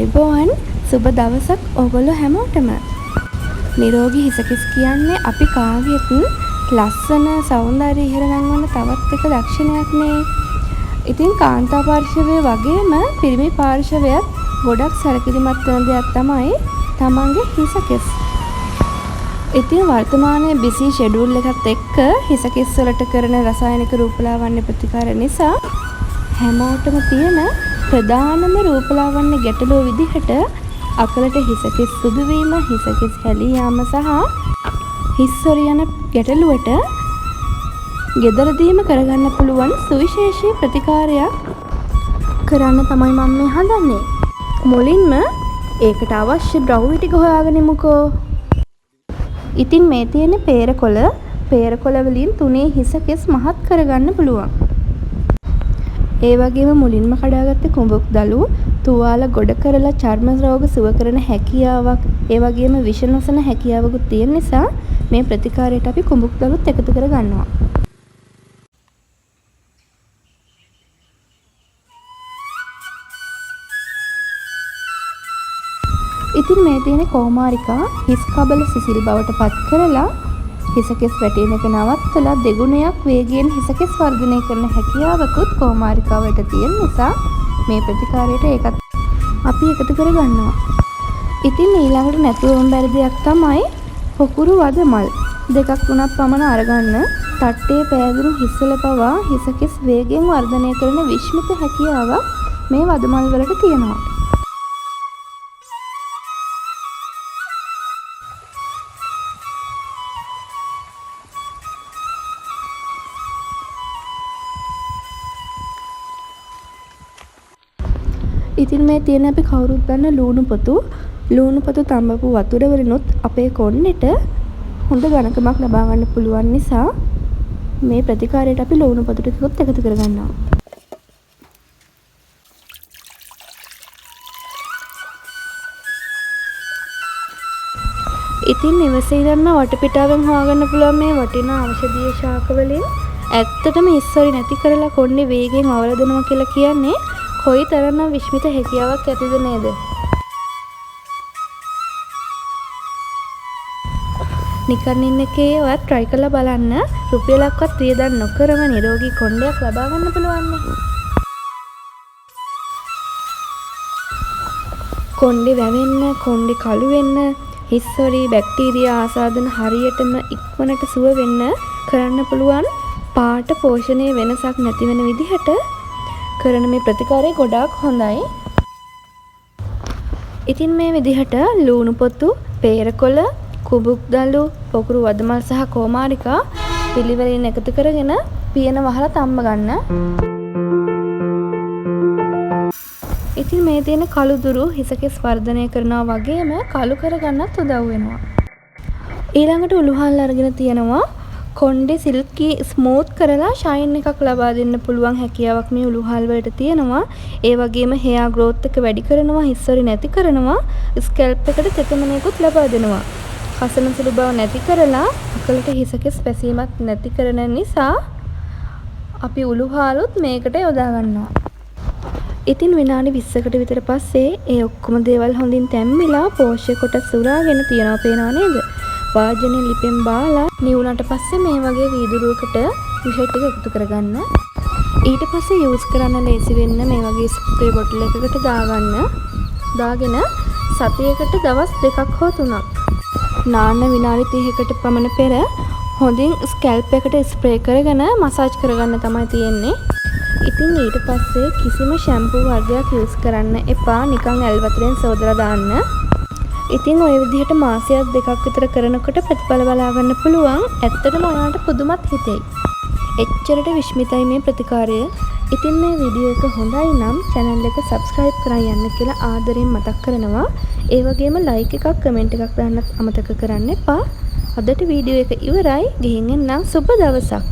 ආයුබෝවන්, සුබ දවසක් ඕගොල්ලෝ හැමෝටම. නිරෝගී හිසකෙස් කියන්නේ අපි කාගෙත් ලස්සන සෞන්දර්යය ඉහළ නංවන තවත් එක ලක්ෂණයක් නේ. ඉතින් කාන්තා පාර්ශවය වගේම පිරිමි පාර්ශවයත් ගොඩක් සැලකිලිමත් වෙන දෙයක් තමයි තමන්ගේ හිසකෙස්. ඉතින් වර්තමානයේ බිසී ෂෙඩියුල් එකත් එක්ක හිසකෙස් වලට කරන රසායනික රූපලාවන්‍ය ප්‍රතිකාර නිසා හැමෝටම තියෙන ප්‍රධානම රූපලාවන්‍ය ගැටලුව විදිහට අකලට හිසකෙස් සුදු වීම, හිසකෙස් හැලී යාම සහ හිස්හොරි යන ගැටලුවට ගෙදරදීම කරගන්න පුළුවන් සුවිශේෂී ප්‍රතිකාරයක් කරන්න තමයි මම මේ හදන්නේ. මුලින්ම ඒකට අවශ්‍ය ද්‍රව්‍ය ටික හොයාගනිමුකෝ. ඉතින් මේ තියෙන්නේ පේරකොළ. පේරකොළ වලින් තුනී හිසකෙස් මහත් කරගන්න පුළුවන්. ඒ වගේම මුලින්ම කඩාගත්ත කුඹුක් දළු තුවාල ගොඩ කරලා චර්ම රෝග සුව කරන හැකියාවක්, ඒ වගේම විෂ නොසන හැකියාවකුත් තියෙන නිසා මේ ප්‍රතිකාරයට අපි කුඹුක් දළුත් එකතු කරගන්නවා. ඉතින් මේ තියෙන කෝමාරිකා හිස් කබල සිසිල් බවට පත් කරලා හිසකෙස් වැටෙන එක නවත්තලා දෙගුණයක් වේගයෙන් හිසකෙස් වර්ධනය කරන හැකියාවකුත් කෝමාරිකා වලට තියෙන නිසා මේ ප්‍රතිකාරයට ඒකත් අපි එකතු කරගන්නවා. ඉතින් ඊළඟට නැතුවම බැරි දෙයක් තමයි පොකුරු වදමල්. දෙකක් තුනක් පමණ අරගන්න. තට්ටේ පෑදුණු හිස්වල පවා හිසකෙස් වේගයෙන් වර්ධනය කරන විශ්මිත හැකියාවක් මේ වදමල් වලට තියෙනවා. ඉතින් මේ තියෙන අපි කවුරුත් දන්න ලූණු පොතු. ලූණු පොතු තඹපු වතුර වලිනුත් අපේ කොණ්ඩෙට හොඳ ඝනකමක් ලබා ගන්න පුළුවන් නිසා මේ ප්‍රතිකාරයට අපි ලූණු පොතු ටිකකුත් එකතු කරගන්නවා. ඉතින් නිවසේ ඉඳන්ම වටපිටාවෙන් හොයාගන්න පුළුවන් මේ වටිනා ඖෂධීය ශාක වලින් ඇත්තටම හිස්හොරි නැති කරලා කොණ්ඩේ වේගෙන් වවලා දෙනවා කියලා කියන්නේ කොයි තරම්නම් විශ්මිත හැකියාවක් ඇතිද නේද? නිකන් ඉන්න එකේ ඔයත් try කරලා බලන්න. රුපියලක්වත් වියදම් නොකරම නිරෝගී කොණ්ඩයක් ලබා ගන්න පුළුවන්නේ. කොණ්ඩේ වැවෙන්න, කොණ්ඩේ කළු වෙන්න, හිස්හොරි බැක්ටීරියා ආසාදන හරියටම ඉක්මනට සුව වෙන්න කරන්න පුළුවන් පාට පෝෂණයේ වෙනසක් නැති වෙන විදිහට කරන මේ ප්‍රතිකාරය ගොඩාක් හොඳයි. ඉතින් මේ විදිහට ලූණු පොතු, පේරකොළ, කුඹුක් දළු, පොකුරු වදමල් සහ කෝමාරිකා පිළිවෙලින් එකතු කරගෙන පියන වහලා තම්බ ගන්න. ඉතින් මේ තියෙන කළුදුරු හිසකෙස් වර්ධනය කරනවා වගේම කළු කරගන්නත් උදව් වෙනවා. ඊළඟට උළුහල් අරගෙන තියෙනවා. කොණ්ඩේ සිල්කි ස්මූත් කරලා ෂයින් එකක් ලබා දෙන්න පුළුවන් හැකියාවක් මේ උළුහල් වලට තියෙනවා. ඒ වගේම හෙයා ග්‍රෝත් එක වැඩි කරනවා, හිස්හොරි නැති කරනවා, ස්කැල්ප් එකට තෙතමනයකුත් ලබා දෙනවා. කසන සුළු බව නැති කරලා අකලට හිසකෙස් වැසීමක් නැති කරන නිසා අපි උළුහාලුත් මේකට යොදා ගන්නවා. ඉතින් විනාඩි 20කට විතර පස්සේ ඒ ඔක්කොම දේවල් හොඳින් තැම්බිලා පෝෂ්‍ය කොටස් උරාගෙන තියෙනවා පේනව නේද? වාජනේ ලිපෙන් බාලා නිවුනට පස්සේ මේ වගේ වීදුරුවකට විෂ ටික එකතු කරගන්න. ඊට පස්සේ යූස් කරන්න ලේසි වෙන්න මේ වගේ ස්ප්‍රේ බොටල් එකකට දාගන්න. දාගෙන සතියකට දවස් දෙකක් හෝ තුනක් නාන්න විනාඩි 30කට පමණ පෙර හොඳින් ස්කැල්ප් එකට ස්ප්‍රේ කරගෙන මසාජ් කරගන්න තමයි තියෙන්නේ. ඉතින් ඊට පස්සේ කිසිම ෂැම්පූ වර්ගයක් යූස් කරන්න එපා. නිකන් ඇල් වතුරෙන් සෝදලා දාන්න. ඉතින් ඔය විදිහට මාසයක් දෙකක් විතර කරනකොට ප්‍රතිඵල බලා ගන්න පුළුවන්. ඇත්තටම ඔයාලට පුදුමත් හිතෙයි. එච්චරට විශ්මිතයි මේ ප්‍රතිකාරය. ඉතින් මේ වීඩියෝ එක හොඳයි නම් චැනල් එක සබ්ස්ක්‍රයිබ් කරන් යන්න කියලා ආදරෙන් මතක් කරනවා. ඒ වගේම ලයික් එකක් කමෙන්ට් එකක් දාන්නත් අමතක කරන්න එපා. අදට වීඩියෝ එක ඉවරයි. ගිහින් එන්නම්. සුබ දවසක්.